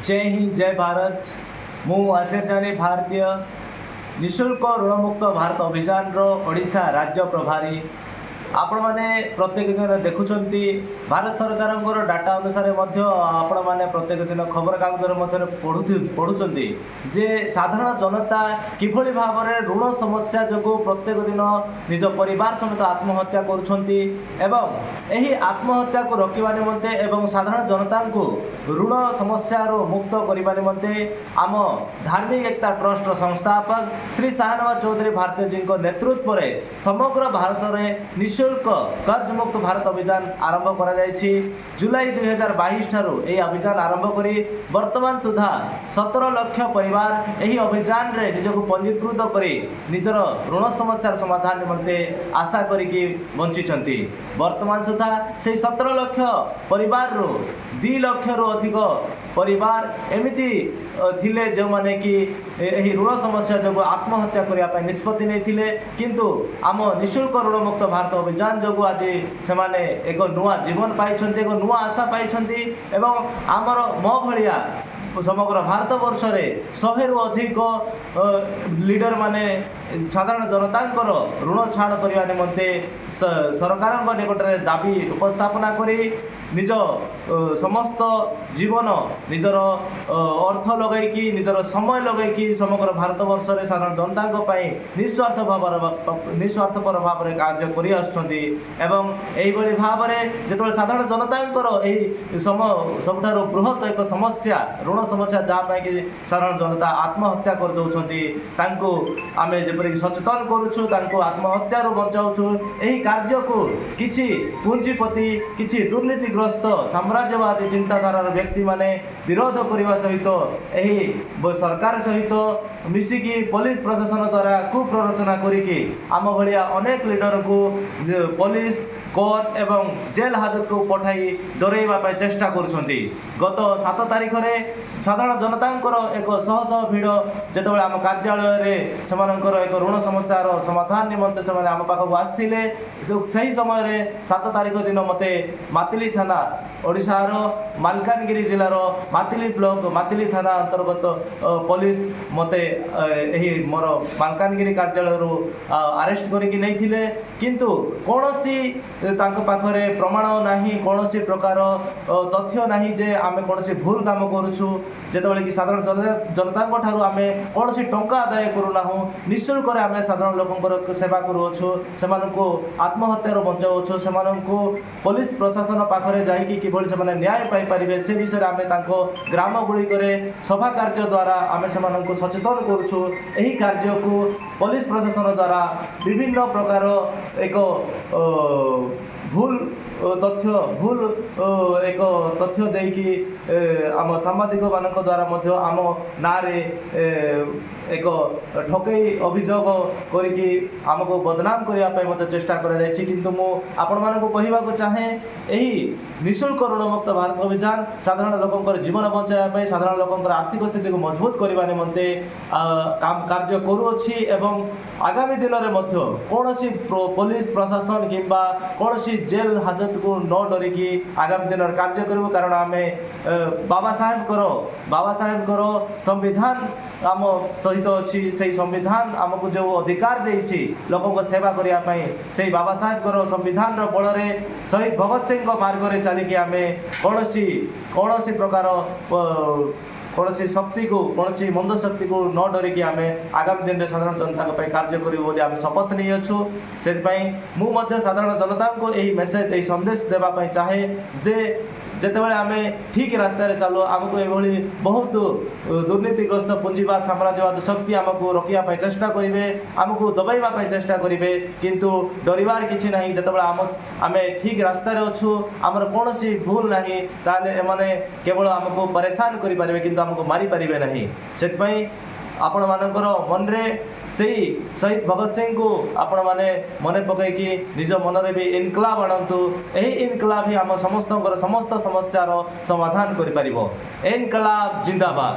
ଜୟ ହିନ୍ଦ, ଜୟ ଭାରତ। ମୁଁ ଆଶିଷ ଜାନି, ଭାରତୀୟ ନିଃଶୁଳ୍କ ଋଣମୁକ୍ତ ଭାରତ ଅଭିଯାନର ଓଡ଼ିଶା ରାଜ୍ୟ ପ୍ରଭାରୀ। ଆପଣମାନେ ପ୍ରତ୍ୟେକ ଦିନ ଦେଖୁଛନ୍ତି, ଭାରତ ସରକାରଙ୍କର ଡାଟା ଅନୁସାରେ ମଧ୍ୟ ଆପଣମାନେ ପ୍ରତ୍ୟେକ ଦିନ ଖବରକାଗଜରେ ମଧ୍ୟ ପଢ଼ୁଛନ୍ତି ଯେ ସାଧାରଣ ଜନତା କିଭଳି ଭାବରେ ଋଣ ସମସ୍ୟା ଯୋଗୁଁ ପ୍ରତ୍ୟେକ ଦିନ ନିଜ ପରିବାର ସମେତ ଆତ୍ମହତ୍ୟା କରୁଛନ୍ତି। ଏବଂ ଏହି ଆତ୍ମହତ୍ୟାକୁ ରୋକିବା ନିମନ୍ତେ ଏବଂ ସାଧାରଣ ଜନତାଙ୍କୁ ଋଣ ସମସ୍ୟାରୁ ମୁକ୍ତ କରିବା ନିମନ୍ତେ ଆମ ଧାର୍ମିକ ଏକତା ଟ୍ରଷ୍ଟର ସଂସ୍ଥାପକ ଶ୍ରୀ ଶାହନୱାଜ ଚୌଧୁରୀ ଭାରତୀୟଜୀଙ୍କ ନେତୃତ୍ୱରେ ସମଗ୍ର ଭାରତରେ ନିଃଶୁଳ୍କ କର୍ଜମୁକ୍ତ ଭାରତ ଅଭିଯାନ ଆରମ୍ଭ କରାଯାଇଛି। ଜୁଲାଇ 2022 ଠାରୁ ଏହି ଅଭିଯାନ ଆରମ୍ଭ କରି ବର୍ତ୍ତମାନ ସୁଦ୍ଧା 17 ଲକ୍ଷ ପରିବାର ଏହି ଅଭିଯାନରେ ନିଜକୁ ପଞ୍ଜୀକୃତ କରି ନିଜର ଋଣ ସମସ୍ୟାର ସମାଧାନ ନିମନ୍ତେ ଆଶା କରିକି ବଞ୍ଚିଛନ୍ତି। ବର୍ତ୍ତମାନ ସୁଦ୍ଧା ସେହି 17 ଲକ୍ଷ ପରିବାରରୁ 2 ଲକ୍ଷରୁ ଅଧିକ ପରିବାର ଏମିତି ଥିଲେ, ଯେଉଁମାନେ କି ଏହି ଋଣ ସମସ୍ୟା ଯୋଗୁଁ ଆତ୍ମହତ୍ୟା କରିବା ପାଇଁ ନିଷ୍ପତ୍ତି ନେଇଥିଲେ। କିନ୍ତୁ ଆମ ନିଃଶୁଳ୍କ ଋଣମୁକ୍ତ ଭାରତ ଅଭିଯାନ ଯୋଗୁଁ ଆଜି ସେମାନେ ଏକ ନୂଆ ଜୀବନ ପାଇଛନ୍ତି, ଏକ ନୂଆ ଆଶା ପାଇଛନ୍ତି। ଏବଂ ଆମର ମୋ ଭଳିଆ ସମଗ୍ର ଭାରତ ବର୍ଷରେ 100ରୁ ଅଧିକ ଲିଡର ମାନେ ସାଧାରଣ ଜନତାଙ୍କର ଋଣ ଛାଡ଼ କରିବା ନିମନ୍ତେ ସରକାରଙ୍କ ନିକଟରେ ଦାବି ଉପସ୍ଥାପନା କରି ନିଜ ସମସ୍ତ ଜୀବନ, ନିଜର ଅର୍ଥ ଲଗାଇକି, ନିଜର ସମୟ ଲଗାଇକି ସମଗ୍ର ଭାରତ ବର୍ଷରେ ସାଧାରଣ ଜନତାଙ୍କ ପାଇଁ ନିସ୍ୱାର୍ଥପର ଭାବରେ କାର୍ଯ୍ୟ କରି ଆସୁଛନ୍ତି। ଏବଂ ଏହିଭଳି ଭାବରେ ଯେତେବେଳେ ସାଧାରଣ ଜନତାଙ୍କର ଏହି ସବୁଠାରୁ ବୃହତ ଏକ ସମସ୍ୟା, ଋଣ ସମସ୍ୟା, ଯାହା ପାଇଁ କି ସାଧାରଣ ଜନତା ଆତ୍ମହତ୍ୟା କରିଦେଉଛନ୍ତି, ତାଙ୍କୁ ଆମେ ଯେପରିକି ସଚେତନ କରୁଛୁ, ତାଙ୍କୁ ଆତ୍ମହତ୍ୟାରୁ ବଞ୍ଚାଉଛୁ, ଏହି କାର୍ଯ୍ୟକୁ କିଛି ପୁଞ୍ଜିପତି, କିଛି ଦୁର୍ନୀତିଗ୍ରସ୍ତ ସାମ୍ରାଜ୍ୟବାଦୀ ଚିନ୍ତାଧାରାର ବ୍ୟକ୍ତିମାନେ ବିରୋଧ କରିବା ସହିତ ଏହି ସରକାର ସହିତ ମିଶିକି ପୋଲିସ ପ୍ରଶାସନ ଦ୍ୱାରା କୁପ୍ରରୋଚନା କରିକି ଆମ ଭଳିଆ ଅନେକ ଲିଡରଙ୍କୁ ପୋଲିସ, କୋର୍ଟ ଏବଂ ଜେଲ୍ ହାଜତକୁ ପଠାଇ ଡରେଇବା ପାଇଁ ଚେଷ୍ଟା କରୁଛନ୍ତି। ଗତ 7 ତାରିଖରେ ସାଧାରଣ ଜନତାଙ୍କର ଏକ ଶହ ଶହ ଭିଡ଼ ଯେତେବେଳେ ଆମ କାର୍ଯ୍ୟାଳୟରେ ସେମାନଙ୍କର ଏକ ଋଣ ସମସ୍ୟାର ସମାଧାନ ନିମନ୍ତେ ସେମାନେ ଆମ ପାଖକୁ ଆସିଥିଲେ, ସେହି ସମୟରେ 7 ତାରିଖ ଦିନ ମୋତେ ମାତିଲି ଥାନା, ଓଡ଼ିଶାର ମାଲକାନଗିରି ଜିଲ୍ଲାର ମାତିଲି ବ୍ଲକ, ମାତିଲି ଥାନା ଅନ୍ତର୍ଗତ ପୋଲିସ ମୋତେ ଏହି ମୋର ମାଲକାନଗିରି କାର୍ଯ୍ୟାଳୟରୁ ଆରେଷ୍ଟ କରିକି ନେଇଥିଲେ। କିନ୍ତୁ କୌଣସି ତାଙ୍କ ପାଖରେ ପ୍ରମାଣ ନାହିଁ, କୌଣସି ପ୍ରକାର ତଥ୍ୟ ନାହିଁ ଯେ ଆମେ କୌଣସି ଭୁଲ କାମ କରୁଛୁ। ଯେତେବେଳେ କି ସାଧାରଣ ଜନତାଙ୍କ ଠାରୁ ଆମେ କୌଣସି ଟଙ୍କା ଆଦାୟ କରୁନାହୁଁ, ନିଃଶୁଳ୍କରେ ଆମେ ସାଧାରଣ ଲୋକଙ୍କର ସେବା କରୁଅଛୁ, ସେମାନଙ୍କୁ ଆତ୍ମହତ୍ୟାରୁ ବଞ୍ଚାଉଛୁ, ସେମାନଙ୍କୁ ପୋଲିସ ପ୍ରଶାସନ ପାଖରେ ଯାଇକି କିଭଳି ସେମାନେ ନ୍ୟାୟ ପାଇପାରିବେ, ସେ ବିଷୟରେ ଆମେ ତାଙ୍କ ଗ୍ରାମ ଗୁଡ଼ିକରେ ସଭା କାର୍ଯ୍ୟ ଦ୍ୱାରା ଆମେ ସେମାନଙ୍କୁ ସଚେତନ କରୁଛୁ। ଏହି କାର୍ଯ୍ୟକୁ ପୋଲିସ ପ୍ରଶାସନ ଦ୍ୱାରା ବିଭିନ୍ନ ପ୍ରକାର ଏକ ଭୁଲ ତଥ୍ୟ, ଭୁଲ ଏକ ତଥ୍ୟ ଦେଇକି ଆମ ସାମ୍ବାଦିକମାନଙ୍କ ଦ୍ୱାରା ମଧ୍ୟ ଆମ ନାଁରେ ଏକ ଠକେଇ ଅଭିଯୋଗ କରିକି ଆମକୁ ବଦନାମ କରିବା ପାଇଁ ମଧ୍ୟ ଚେଷ୍ଟା କରାଯାଇଛି। କିନ୍ତୁ ମୁଁ ଆପଣମାନଙ୍କୁ କହିବାକୁ ଚାହେଁ, ଏହି ନିଃଶୁଳ୍କ ଋଣମୁକ୍ତ ଭାରତ ଅଭିଯାନ ସାଧାରଣ ଲୋକଙ୍କର ଜୀବନ ବଞ୍ଚାଇବା ପାଇଁ, ସାଧାରଣ ଲୋକଙ୍କର ଆର୍ଥିକ ସ୍ଥିତିକୁ ମଜବୁତ କରିବା ନିମନ୍ତେ କାର୍ଯ୍ୟ କରୁଅଛି। ଏବଂ ଆଗାମୀ ଦିନରେ ମଧ୍ୟ କୌଣସି ପୋଲିସ ପ୍ରଶାସନ କିମ୍ବା କୌଣସି ଜେଲ ହାଜତକୁ ନ ଡରିକି ଆଗାମୀ ଦିନରେ କାର୍ଯ୍ୟ କରିବୁ। କାରଣ ଆମେ ବାବା ସାହେବଙ୍କର ସମ୍ବିଧାନ ଆମ ସହିତ ଅଛି। ସେଇ ସମ୍ବିଧାନ ଆମକୁ ଯେଉଁ ଅଧିକାର ଦେଇଛି ଲୋକଙ୍କ ସେବା କରିବା ପାଇଁ, ସେଇ ବାବା ସାହେବଙ୍କର ସମ୍ବିଧାନର ବଳରେ ଶହୀଦ ଭଗତ ସିଂଙ୍କ ମାର୍ଗରେ ଚାଲିକି ଆମେ କୌଣସି ପ୍ରକାର କୌଣସି ଶକ୍ତିକୁ, କୌଣସି ମନ୍ଦ ଶକ୍ତିକୁ ନ ଡରିକି ଆମେ ଆଗାମୀ ଦିନରେ ସାଧାରଣ ଜନତାଙ୍କ ପାଇଁ କାର୍ଯ୍ୟ କରିବୁ ବୋଲି ଆମେ ଶପଥ ନେଇଅଛୁ। ସେଥିପାଇଁ ମୁଁ ମଧ୍ୟ ସାଧାରଣ ଜନତାଙ୍କୁ ଏହି ମେସେଜ, ଏହି ସନ୍ଦେଶ ଦେବା ପାଇଁ ଚାହେଁ ଯେ ଯେତେବେଳେ ଆମେ ଠିକ୍ ରାସ୍ତାରେ ଚାଲୁ, ଆମକୁ ଏଭଳି ବହୁତ ଦୁର୍ନୀତିଗ୍ରସ୍ତ ପୁଞ୍ଜିବାଦ, ସାମ୍ରାଜ୍ୟବାଦ ଶକ୍ତି ଆମକୁ ରୋକିବା ପାଇଁ ଚେଷ୍ଟା କରିବେ, ଆମକୁ ଦବାଇବା ପାଇଁ ଚେଷ୍ଟା କରିବେ। କିନ୍ତୁ ଡରିବାର କିଛି ନାହିଁ। ଯେତେବେଳେ ଆମେ ଠିକ୍ ରାସ୍ତାରେ ଅଛୁ, ଆମର କୌଣସି ଭୁଲ ନାହିଁ, ତାହେଲେ ଏମାନେ କେବଳ ଆମକୁ ପରେଶାନ କରିପାରିବେ, କିନ୍ତୁ ଆମକୁ ମାରିପାରିବେ ନାହିଁ। ସେଥିପାଇଁ ଆପଣମାନଙ୍କର ମନରେ ସେଇ ଶହୀଦ ଭଗତ ସିଂଙ୍କୁ ଆପଣମାନେ ମନେ ପକାଇକି ନିଜ ମନରେ ବି ଇନକଲାବ ଆଣନ୍ତୁ। ଏହି ଇନକଲାବ ହିଁ ଆମ ସମସ୍ତଙ୍କର ସମସ୍ତ ସମସ୍ୟାର ସମାଧାନ କରିପାରିବ। ଇନକଲାବ ଜିନ୍ଦାବାଦ।